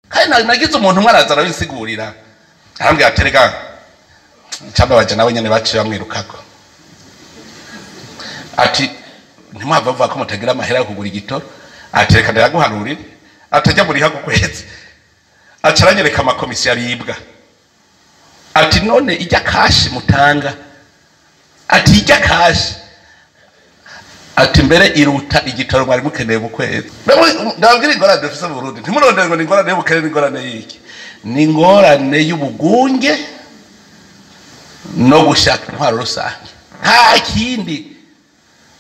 Kandi nagize umuntu umwe araza arabisigurira, arambwira ati rega icambabaje nawe nyene baciye bamwirukako, ati ntimwava muvuga ko mutagira amahera yo kugura igitoro, ati reka ndayaguharurire, atajya muriha ku kwezi. Aca aranyereka amakomisiyo aribwa, ati none ijya kashi mutanga, ati ijya kashi, ati mbere iruta igitoro mwari mukeneye mu kwezi. Ndababwira ingorane dufise mu Burundi, ntimurondere ngo ni ingorane y'ubukene, ni ingorane y'iki, ni ingorane y'ubugunge no gushaka intwaro rusange, nta kindi.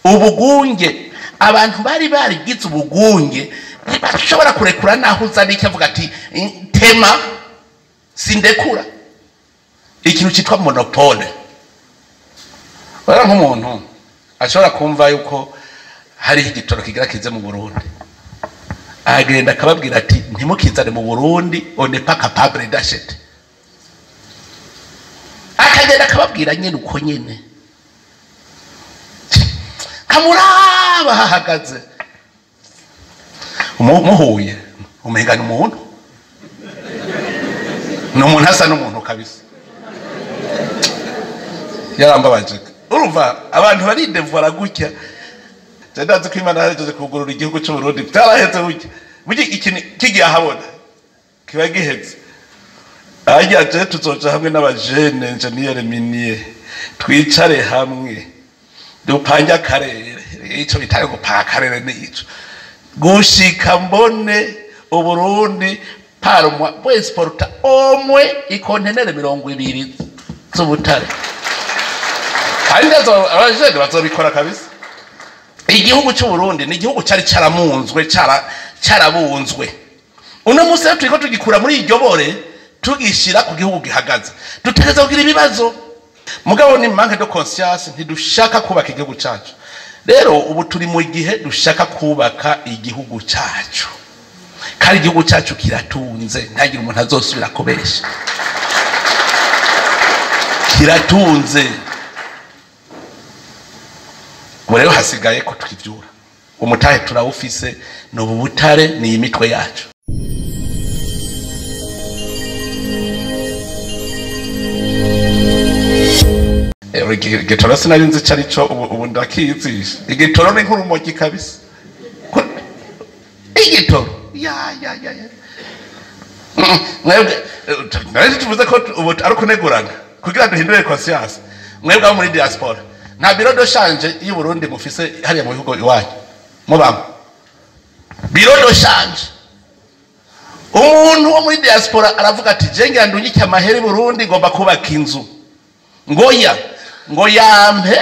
Ubugunge, abantu bari barigize ubugunge, ntibashobora kurekura naho uzana icyo avuga ati tema sindekura. Ikintu cyitwa monopole. Wera nk'umuntu ashobora kumva yuko hariho igitoro kigira kize mu Burundi, agenda akababwira ati ntimukizane mu Burundi, on n'est pas capable d'acheter. Akagenda akababwira nyene uko nyene, kamuraba hahagaze muhuye umenga ni umuntu, ni umuntu asa n'umuntu kabisa. Yarambabaje. Urumva abantu baridevora gutya. Je ndazi ko Imana yahejeje kugurura igihugu cy'u Burundi, byaraheze gutya. Burya ikintu kigiye ahabona kiba giheze. Ajya je tuzoja hamwe n'abajene ingénieur minier, twicare hamwe dupange akarere. Ico bitari gupanga akarere nico gushika mbone Uburundi par mois bwexporta omwe ikontenere 20 z'ubutare. Kandi abajene bazobikora kabisa. Igihugu cy'u Burundi ni igihugu cyari caramunzwe, carabunzwe. Uno munsi rero turiko tugikura muri iryo bore tugishira ku gihugu gihagaze. Dutegereza kugira ibibazo. Mugabo ni manque de conscience, ntidushaka kubaka igihugu cacu. Rero ubu turi mu gihe dushaka kubaka igihugu cacu. Kandi igihugu cacu kiratunze, ntagira umuntu azosubira kubesha. Kiratunze. Ubu rero hasigaye ko tukivyura. Umutahe turawufise, ni ubu butare, ni imitwe yacu. Igitoro sinari nzi ico arico, ubu ndakizisha. Igitoro ni nk'urumogi kabisa. Igitoro ya ya ya ya. Mwebwe nari tuvuze ko ubu ari kunegurana kugira duhindure conscience. Mwebwe abo muri diaspora, nta bureau de change y'u Burundi mufise hariya mu bihugu iwanyu mubamo. Bureau de change, umuntu wo muri diaspora aravuga ati je ngira ndungike amahera i Burundi, ngomba kubaka inzu, ngoya ngo yampe,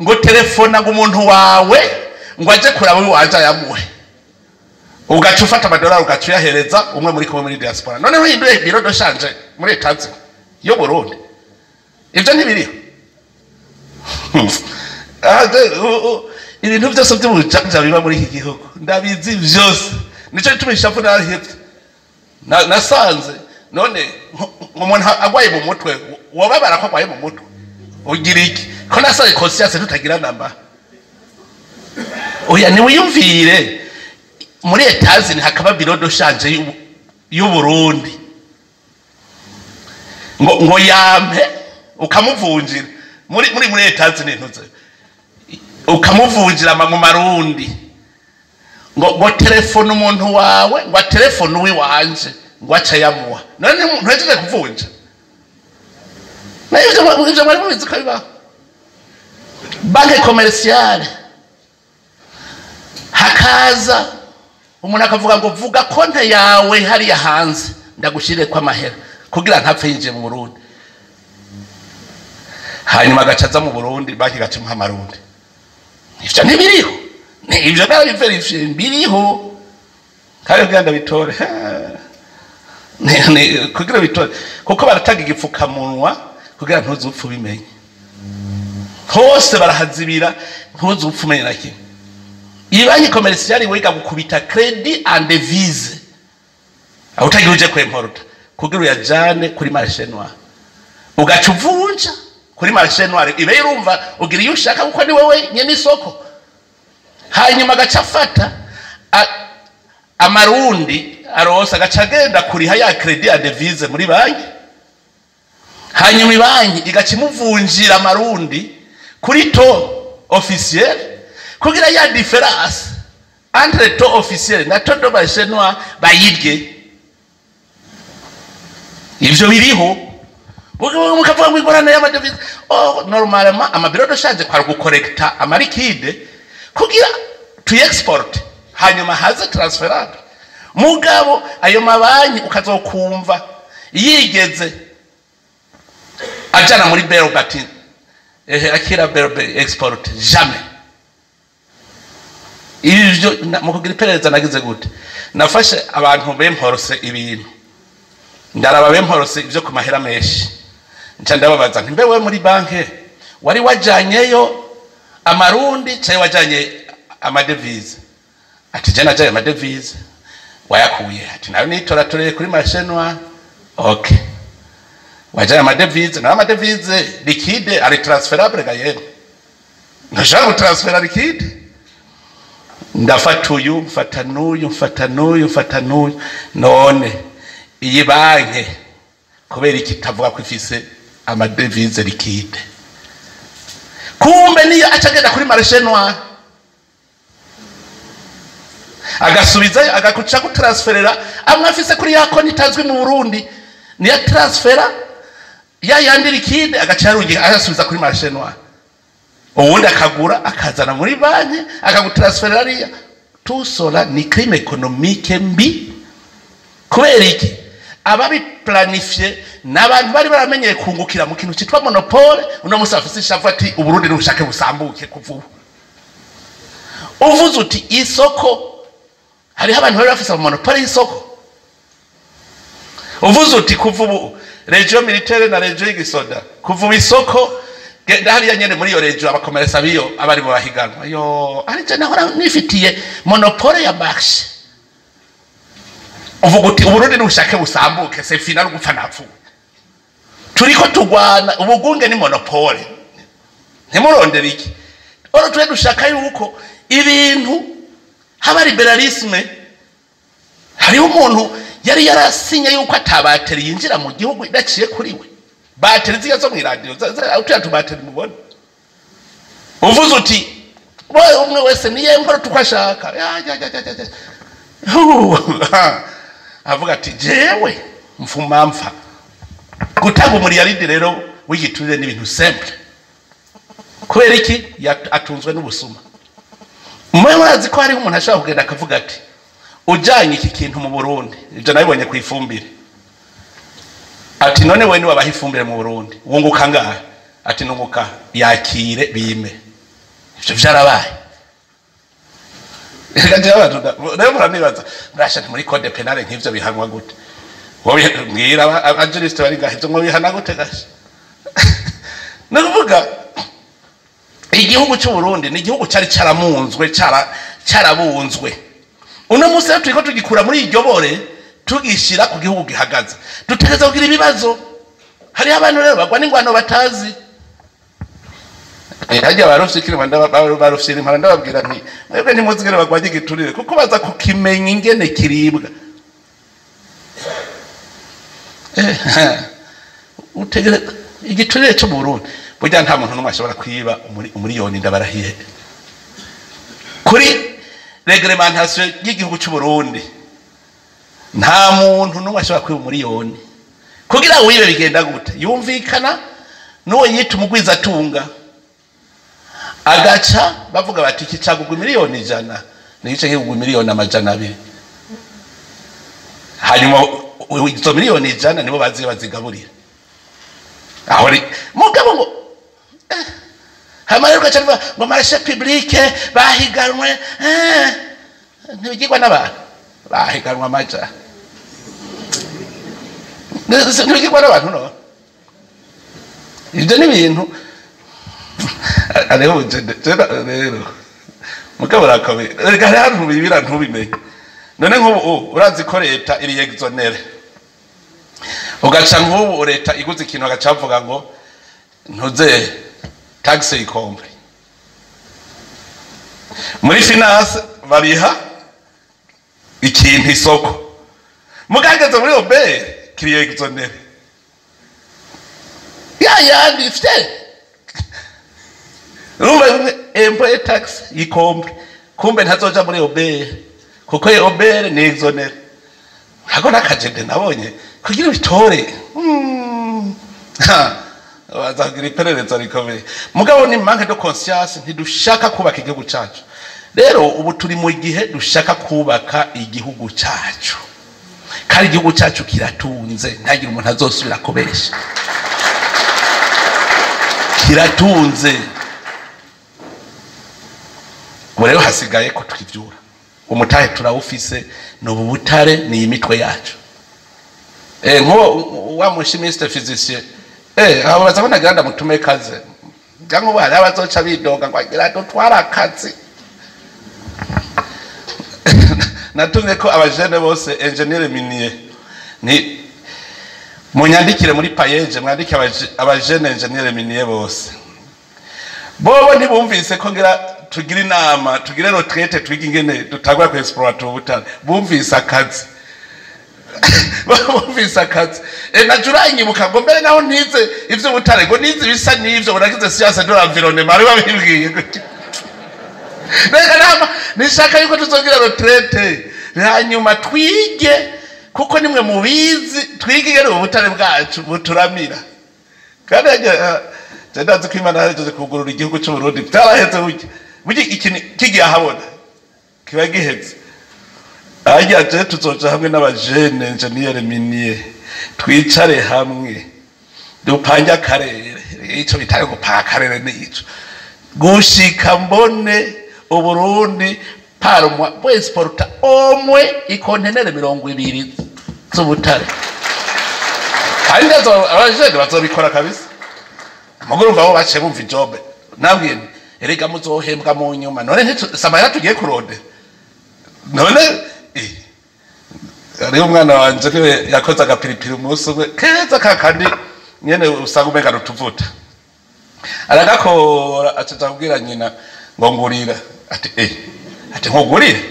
ngo telefona ngo umuntu wawe ngo aje kuraba uwanje ayamuhe. Ugaca ufata amadolari ugaca uyahereza umwe muri kumwe muri diaspora. None uhinduye bureau de change muri Etats y'u Burundi, ivyo ntibiriho. Ibintu byose by'ubujanja biba muri iki gihugu ndabizi byose. Nico gituma ishavu narahevye. Nasanze none umuntu agwaye mu mutwe, wababara ko agwaye mu mutwe ugira iki? Ko nasanze conscience tutagira namba. Oya niwiyumvire muri Etats-Unis hakaba bureau de change y'u Burundi, ngo yampe ukamuvunjira muri muri muri Etats-Unis, ntuze ukamuvunjira mu marundi, ngo telefone umuntu wawe, ngo telefone uwiwanje, ngo aca yamuha. None ntuhejeje kuvunja? Nayo ivyo mwari mubizi ko bibaho. Banque commerciale, hakaza umuntu akavuga ngo vuga konte yawe hariya hanze ndagushirire kwa amahera kugira ntapfe yinjiye mu Burundi. Hanyuma agaca aza mu Burundi, banki igaca imuha amarundi. Ivyo ntibiriho, ivyo narabiverifye biriho. Kandi kugira ndabitore, kugira bitore, kuko baratanga igipfukamunwa kugira ntuzupfe ubimenye. Hose barahazibira ntuzupfe umenye na kimwe. Iyi banki commerciale wiga gukubita credit and devise, aho utagira uje kwemporta kugira uyajane kuri marché noir, ugaca uvunja kuri marché noir, ibe urumva ugira iyo ushaka kuko ni wewe nyene isoko. Hanyuma agaca afata amarundi aronse agaca agenda kuriha ya crédit ya devise muri banki, hanyuma ibanki igaca imuvunjira amarundi kuri taux officiel, kugira ya différence entre taux officiel na taux de marché noir bayirye. Ivyo biriho. Mukavuga ngo ingorane y'ama devises. Oh, normalement ama bureaux de change kwari gukorekta ama liquides kugira tuy exporte, hanyuma haze transférable. Mugabo ayo mabanki ukazokumva yigeze ajana muri BRB ati ehe, akira BRB, export, jamais. Ivyo mu kugira iperereza nagize gute? Nafashe abantu bemporose ibintu, ndaraba bemporose ivyo ku mahera menshi, nca ndababaza nti: "Mbe we muri banke wari wajanyeyo amarundi canke wajanye ama devises?" Ati: "Je najanye ama devises." "Wayakuye?" Ati: "Nayo nitoratoreye kuri marché noir." "Okay, wajanye ama devises, nayo ama devises liquide ari transférable ga yemwe, ntashobora gutransfera liquide." Ndafata uyu, mfata n'uyu, mfata n'uyu, mfata n'uyu. None iyi banke kubera iki itavuga ko ifise ama devises liquides? Kumbe niyo aca agenda kuri marché noir agasubizayo, agakuca gutransferera amwe afise kuri ya konti itazwi mu Burundi, niyo transfera ya yandi liquide, agaca yarungi ayasubiza kuri marché noir. Uwundi akagura akazana muri banki, akagutransferera ariya. Tout cela ni crime économique mbi. Kubera iki? Ababiplanifye ni abantu bari baramenyeye kungukira mu kintu cyitwa monopole. Uno munsi bafise ishavu, ati: "Uburundi n'ubushake busambuke." Kuva ubu uvuze uti isoko, hariho abantu bari bafise monopole y'isoko. Uvuze uti kuva ubu région militaire na région y'igisoda, kuva ubu isoko genda hariya nyene muri iyo région, abakomeresa biyo abari mu bahiganwa yo ari je nahora nifitiye monopole ya marché. Uvuga uti: "Uburundi n'ubushake busambuke, c'est final, gupfa napfuye." Turiko tugwana ubugunge ni monopole, ntimurondere iki. Oro twe dushaka yuko ibintu haba libéralisme. Hariho umuntu yari yarasinye yuko ata batterie yinjira mu gihugu idaciye kuri we. Batterie ziya zo mw'iradiyo, tuya tu batteries mubona. Uvuze uti wowe umwe wese niye nkora tuko ashaka. Ya, ya, ya, ya, ya. Hu, ha. Avuga ati: "Jewe mfuma mpfa." Gutanga umuriyaridi rero w'igiturire ni ibintu simple. Kubera iki? Atunzwe n'ubusuma. Mwe murazi ko hariho umuntu ashobora kugenda akavuga ati: "Ujanye iki kintu mu Burundi." Ibyo nabibonye ku ifumbire. Ati: "None we niwabaha ifumbire mu Burundi wunguka ngahe?" Ati: "Nunguka." "Yakire bime." Ivyo vyarabaye. Reka jewe abantu rero muranibaza, murasha nti muri code pénal nk'ivyo bihanwa gute? Wowe mbwira, aba juristes bari ngahe, ivyo mwobihana gute gasha? Ni ukuvuga igihugu cy'u Burundi ni igihugu cyari caramunzwe, carabunzwe. Uno munsi rero turiko tugikura muri iryo bore, tugishira ku gihugu gihagaze. Dutegereza kugira ibibazo. Hariho abantu rero bagwa n'ingwano batazi. Harya barufyira impara, ndababwira nti: "Mwebwe ntimuzigere bagwanye igiturire, kuko baza kukimenya ingene kiribwa." Utegere igiturire cyo mu Burundi, burya nta muntu n'umwe ashobora kwiba umuriyoni. Ndabarahiye, kuri réglementation y'igihugu cy'u Burundi nta muntu n'umwe ashobora kwiba umuriyoni. Kugira wibe bigenda gute? Yumvikana n'uwo yita umugwizatunga, agaca bavuga bati: "Iki cagugwa 100 miliyoni n'igice kigugwa 200 miliyoni." Hanyuma izo 100 miliyoni nibo bazi bazigaburira aho mugabo ngo hanyuma rero ugaca bivuga ngo marché public bahiganwe, ntibigirwa n'abantu bahiganwa amaja, ntibigirwa n'abantu. No ibyo ni ibintu ariho rero mugabo urakomeye. Reka hariho ahantu bibira ntubimenye. None nk'ubu urazi ko leta iri exonérée, ugaca nk'ubu leta iguze ikintu, bagaca bavuga ngo ntuze taxe y compris. Muri finance bariha ikintu isoko. Mugageze muri OBR kiriye exonéré ya yandi fye. Urumva impôt, taxe y compris, kumbe ntazoja muri OBR kuko OBR ni exonéré. Hako nakajende nabonye kugira bitore bazagira iperereza rikomeye. Mugabo ni manque de conscience, ntidushaka kubaka igihugu cacu. Rero ubu turi mu gihe dushaka kubaka igihugu cacu, kandi igihugu cacu kiratunze, ntagire umuntu azosubira kubesha, kiratunze. Ubu rero hasigaye ko twivyura. Umutahe turawufise, ni ubu butare, ni imitwe yacu. Nko wa mu chimiste physicien, abo baza ko nagira ndamutume kaze, cyangwa ubu hariho abazoca bidoga ngo agira dutwara akazi. Natumye ko abajene bose ingénieur minier, ni munyandikire muri PAEEJ, mwandike abajene ingénieur minier bose. Bobo ntibumvise ko ngira tugire inama, tugire retraite, twige ingene dutangura ku exploiter ubutare. Bumvise akazi, bumvise akazi. Na juranyibuka ngo mbere naho ntize ivy'ubutare, ngo nize ibisa n'ivyo, ngo nagize science de l'environnement, ari babibwiye. Reka nama nishaka yuko tuzogira retraite, hanyuma twige, kuko nimwe mubizi, twige ingene ubutare bwacu buturamira. Kandi je ndazi ko Imana yahejeje kugurura igihugu cy'u Burundi, byaraheze. Burya ikintu kigiye ahabona kiba giheze. Ajya je tuzoja hamwe n'abajene ingénieur minier, twicare hamwe dupange akarere. Ico bitari gupanga akarere nico gushika mbone Uburundi par mois bwexporta omwe ikontenere 20 z'ubutare. Kandi abajene bazobikora kabisa. Mugurumva bo baciye bumva i job. Nabwiye nti: "Erega muzohembwa mu nyuma." None samahera tugiye kurondera? None hariho umwana wanje niwe yakoze agapiripiri umunsi umwe keza kakandi nyene usanga umenga rutuvuta, aragakora, acaja kubwira nyina ngo ngurira. Ati: "Eh," ati, "nkugurire?"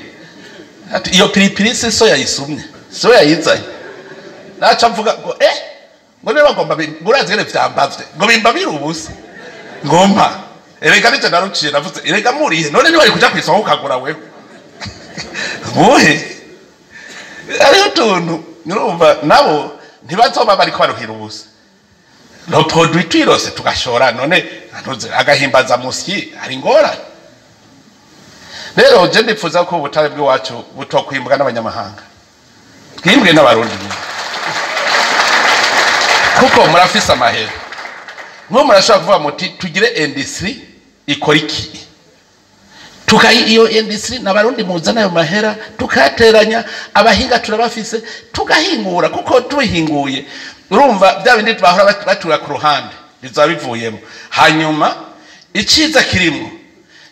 Ati: "Iyo piripiri si so yayisumye, so yayizanye." Naca mvuga ngo ngo niba bagomba urazi ngene vyambavye, ngo bimbabire ubusa, ngomba erega nije naruciye. Navuze: "Erega murihe none? Niba kuja kw'isoko ukagura wewe muhe." Hariho utuntu urumva nabo ntibazoba bariko baruhira ubusa. Le produit twirose tugashora, none ntuze agahimbaza musyi, hari ingorane? Rero je ndipfuza ko ubutare bw'iwacu butokwimbwa n'abanyamahanga, twimbwe n'Abarundi nyine, kuko murafise amahera. Nko murashobora kuvuga muti: "Tugire industrie ikora iki." Tukayi iyo industrie n'Abarundi, muzana ayo mahera tukayateranya, abahinga turabafise, tugahingura. Kuko tubihinguye, urumva bya bindi bahora batura ku ruhande bizaba bivuyemo. Hanyuma iciza kirimo,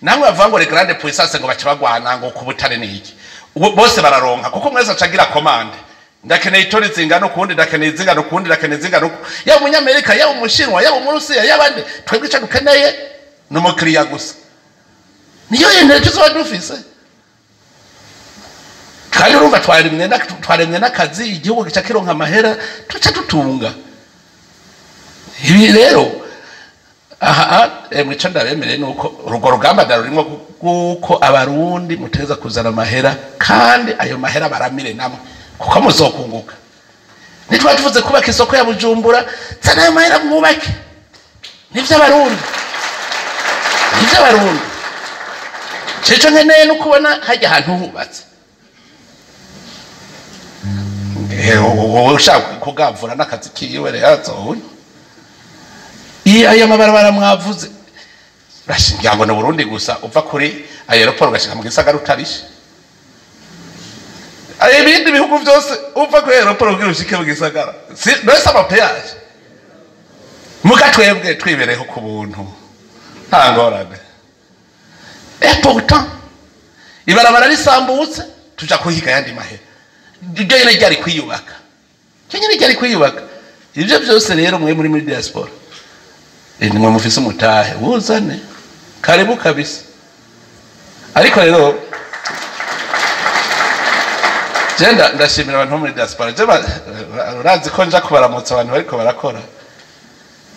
namwe bavuga ngo les grandes puissances ngo baca bagwana ngo ku butare ni iki, bose bararonka, kuko mwese acagira commande: ndakeneye itoni zingana ukundi, ndakeneye izingana ukundi, ndakeneye izingana uku. Yaba Umunyamerika, yaba Umushinwa, yaba Umurusiya, yaba nde, twebwe ico dukeneye ni umukiriya gusa. Niyo yentere tuzoba dufise. Kandi urumva twaremye n'akazi, igihugu gica kironka amahera, tuca dutunga. Ibi rero aha mwico ndabemereye nuko urwo rugamba ndarurimo, kuko Abarundi muteza kuzana amahera, kandi ayo mahera baramire namwe, kuko muzokunguka. Nitwa tuvuze kubaka isoko ya Bujumbura, zana ayo mahera mwubake. Nivyo Abarundi, nivyo Abarundi. Cico nkeneye no kubona hajya ahantu hubatse. Wowe ushaka kugavura n'akazi kiwe rero azonya. Iyo aya mabarabara mwavuze, urashingira ngo ni Burundi gusa uva kuri aéroport ugashika mu gisagara utarishe. Ibindi bihugu byose uva kuri aéroport kugira ushike mu gisagara si nose ama péage. Muga twebwe twibereho ku buntu, nta ngorane. Et pourtant ibarabara risambutse tuja kuhiga ayandi mahera. Iryo nyene ryari kwiyubaka, iryo nyene ryari kwiyubaka. Ivyo byose rero mwe muri diaspora, nimwe mufise umutahe, wuzane, karibu kabisa. Ariko rero Je ndashimira abantu bo muri diaspora. Je urazi ko nja kubaramutsa abantu bariko barakora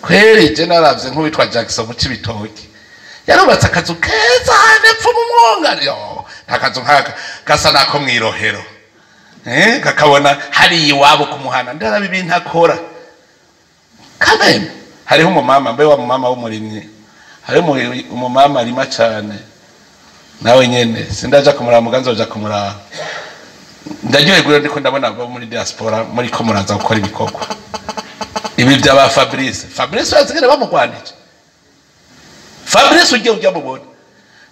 kweri. Je naravye nk'uwitwa Jackson mu Cibitoki, yarubatse akazu keza hepfo mu mwonga. Yo, nta kazu nkaka gasa nako mw'irohero, kakabona hariya iwabo kumuhana. Ndaraba ibintu akora kameme. Hariho umumama, mbe wa mumama w'umurimyi, hariho umumama arima cane nawe nyene. Sindaja kumuraba, muga nzoja kumuraba. Ndaryoherwa iyo ndiko ndabona abo muri diaspora muri ko muraza gukora ibikorwa ibi byaba Fabrice. Fabrice yazigere bamugwanije. Fabrice ugiye ujya mubona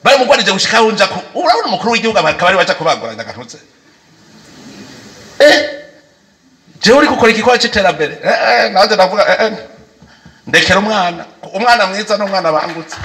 baramugwanije gushika aho nja ku urabona umukuru w'igihugu akaba ari baja kubaguranya agatuze. Jewe uri gukora igikorwa c'iterambere, nanjye ndavuga, ndekera umwana, umwana mwiza n'umwana bangutse.